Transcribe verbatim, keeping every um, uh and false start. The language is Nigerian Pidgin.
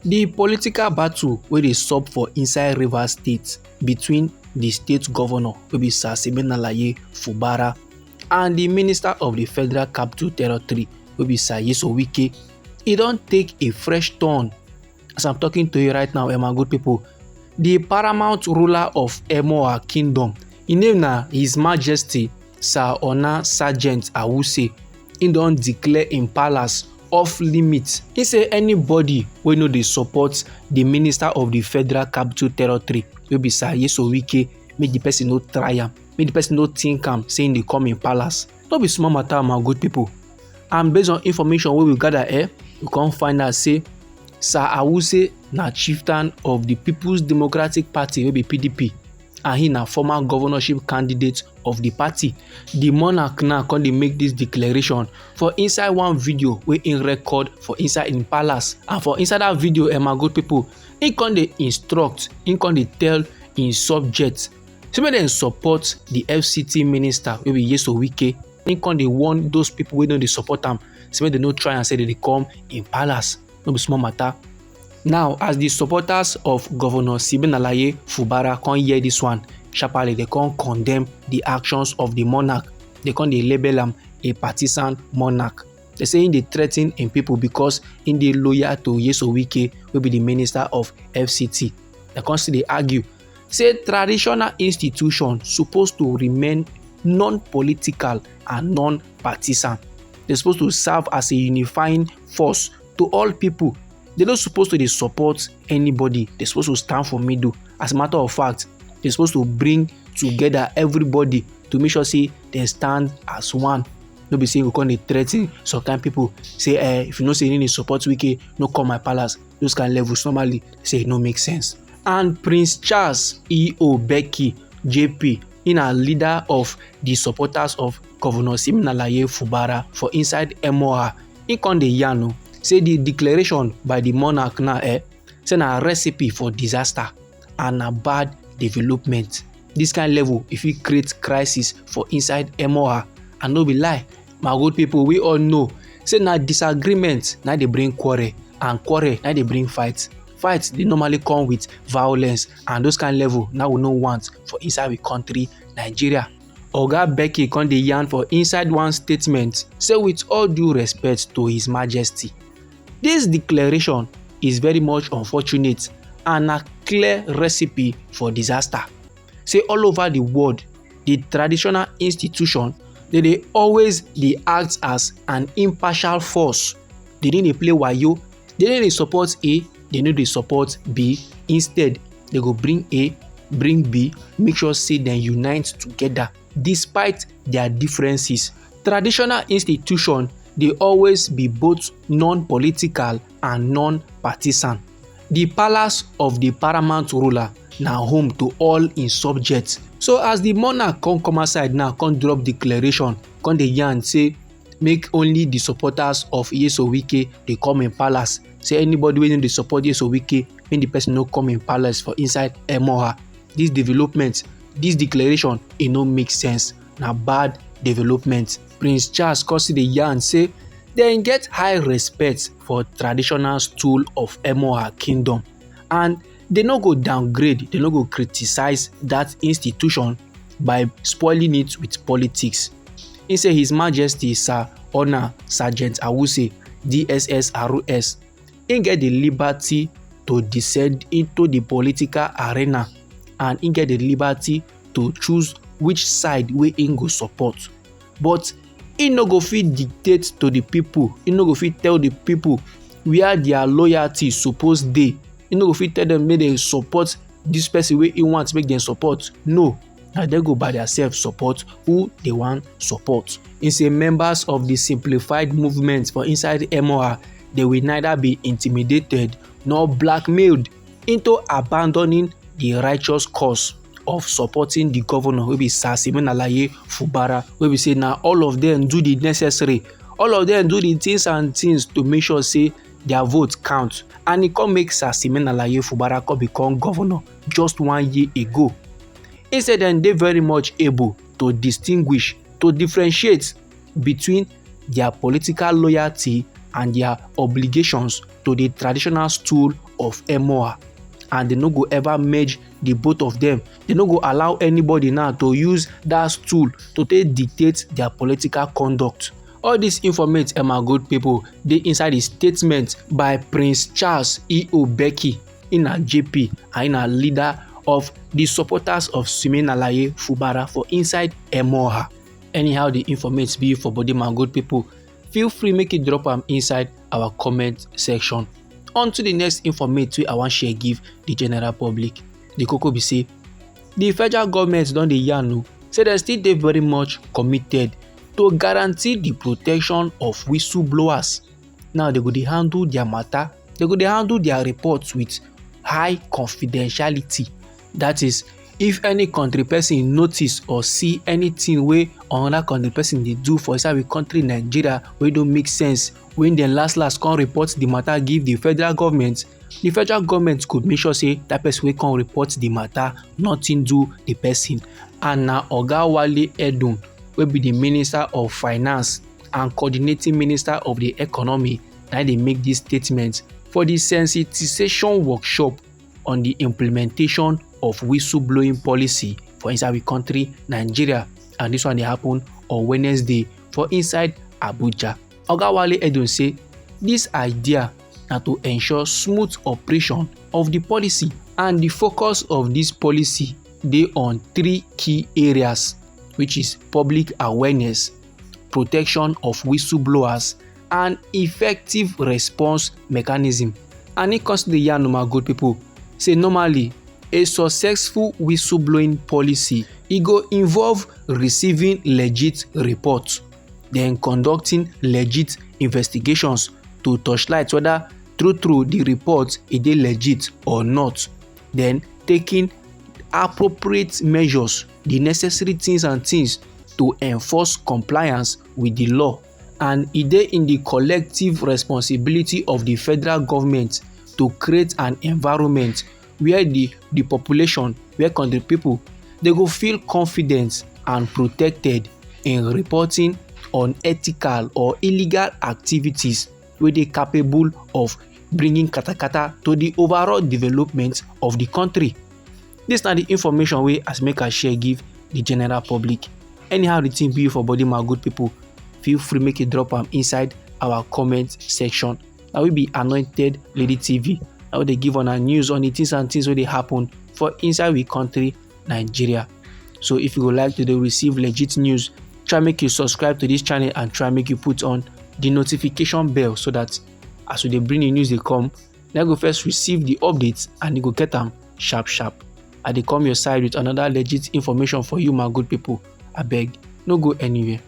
The political battle wey dey sup for inside Rivers State between the state governor wey be Sir Siminalayi Fubara and the minister of the Federal Capital Territory wey be Sir Nyesom Wike, e don take a fresh turn. As I'm talking to you right now, eh, my good people, the paramount ruler of Emoha Kingdom, im name na His Majesty Sir Ona Sergeant Awuse, im don declare im palace off limits. Im say anybody wey no dey support the minister of the Federal Capital Territory wey be Sir Nyesom Wike, make the person no try am, make the person no think am say im dey come im palace. No be small matter, my good people. And based on information wey we gather, eh, we come find out say Sir Awuse na chieftain of the People's Democratic Party wey be P D P, and he na former governorship candidate of the party. The monarch now come dey make this declaration for inside one video wey im record for inside im palace. And for inside that video, eh, my good people, im come dey instruct, im come dey tell im subjects say make dem support the F C T minister wey be Nyesom Wike. Im come dey warn those people wey no dey support am say make dem no try am say dem dey come im palace. No be small matter. Now, as the supporters of Governor Siminalayi Fubara come hear this one, sharply dem come condemn the actions of the monarch. Dem come dey label am a partisan monarch. Dem say im dey threaten im people because im dey loyal to Nyesom Wike, wey be the minister of F C T. Dem come still dey argue say traditional institution suppose to remain non-political and non-partisan. Dem suppose to serve as a unifying force to all people. Dem no suppose to dey support anybody. Dem suppose to stand for middle. As a matter of fact, dem suppose to bring together everybody to make sure say dem stand as one. No be say you go come dey threaten some kind people say, eh, if you know say you no dey support Wike, no come my palace. Those kind levels normally say e no make sense. And Prince Charles E O Becky J P, he na leader of the supporters of Governor Siminalayi Fubara for inside Emoha. He come dey yarn o say the declaration by the monarch now, eh, say na recipe for disaster and na bad development. This kind level, e fit create crisis for inside Emoha. And no be lie, my good people, we all know say na disagreement na dey bring quarrel, and quarrel na dey bring fight. Fight dey normally come with violence, and those kind level na we no want for inside we country, Nigeria. Oga Becky come dey yarn for inside one statement say, with all due respect to His Majesty, this declaration is very much unfortunate and na clear recipe for disaster. Say all over the world, the traditional institution, dem dey always dey act as an impartial force. Dem no dey play wayo, dem no dey support A, dem no dey support B. Instead, dem go bring A, bring B, make sure say dem unite together despite their differences. Traditional institution dey always be both non-political and non-partisan. The palace of the paramount ruler na home to all im subjects. So as the monarch come come outside now, come drop declaration, come dey yarn say make only the supporters of Nyesom Wike dey come im palace. Say anybody wey no dey support Nyesom Wike, make the person no come im palace for inside Emoha. This development, this declaration, e no make sense. Na bad development. Prince Charles come still dey yarn say dem get high respect for traditional stool of Emoha Kingdom, and dem no go downgrade, dem no go criticize that institution by spoiling it with politics. He say His Majesty Sir Ona Sergeant Awuse, D S S R S, he get the liberty to descend into the political arena, and he get the liberty to choose which side wey he go support. But he no go fit dictate to the people, he no go fit tell the people where their loyalty suppose dey. He no go fit tell them make dem support this person wey he want make dem support. No, na dem go by theirself support who dem wan support. He say members of the simplified movement for inside Emoha, dem will neither be intimidated nor blackmailed into abandoning the righteous cause of supporting the governor wey be Sir Siminalayi Fubara, wey be say na all of them do the necessary, all of them do the things and things to make sure say their vote count, and e come make Sir Siminalayi Fubara come become governor just one year ago. He say dem dey very much able to distinguish, to differentiate between their political loyalty and their obligations to the traditional stool of Emoha, and they no go ever merge the both of them. They no go allow anybody now to use that stool to take dictate their political conduct. All these informate, my good people, dey inside the statement by Prince Charles E O Becky, in a J P and in a leader of the supporters of Siminalaye Fubara for inside Emoha. Anyhow the informate be for body, my good people, feel free make it drop am inside our comment section. On to the next informate wey I wan share give the general public. The koko be say the federal government don dey yarn o say dem still dey very much committed to guarantee the protection of whistleblowers. Now they go dey handle their matter, they go dey handle their reports with high confidentiality. That is, if any country person notice or see anything wey another country person dey do for inside we country Nigeria wey don't make sense, when dem last last come report the matter give the federal government, the federal government could make sure say that person wey come report the matter nothing do the person. And na Oga Wale Edun, wey be the minister of finance and coordinating minister of the economy, na dey make this statement for the sensitization workshop on the implementation of whistleblowing policy for inside we country Nigeria, and this one dey happen on Wednesday for inside Abuja. Oga Wale Edun say this idea na to ensure smooth operation of the policy, and the focus of this policy dey on three key areas, which is public awareness, protection of whistleblowers, and effective response mechanism. And e come still dey yarn, my good people, say normally a successful whistleblowing policy e go involve receiving legit report, then conducting legit investigations to torchlight whether true true the report e dey legit or not, then taking appropriate measures, the necessary things and things to enforce compliance with the law. And e dey in the collective responsibility of the federal government to create an environment where the the population, where country people, they go feel confident and protected in reporting unethical or illegal activities wey dey capable of bringing katakata to the overall development of the country. This na the information wey as make I share give the general public. Anyhow the thing be for body, my good people, feel free make it drop am inside our comment section. Na we be Anointed Lady T V. Na we dey give on our news on the things and things wey dey happen for inside we country Nigeria. So if you go like to dey receive legit news, try make you subscribe to this channel and try make you put on the notification bell so that as we dey bring the news dey come, na go first receive the updates and you go get am sharp sharp. I dey come your side with another legit information for you, my good people. Abeg, no go anywhere.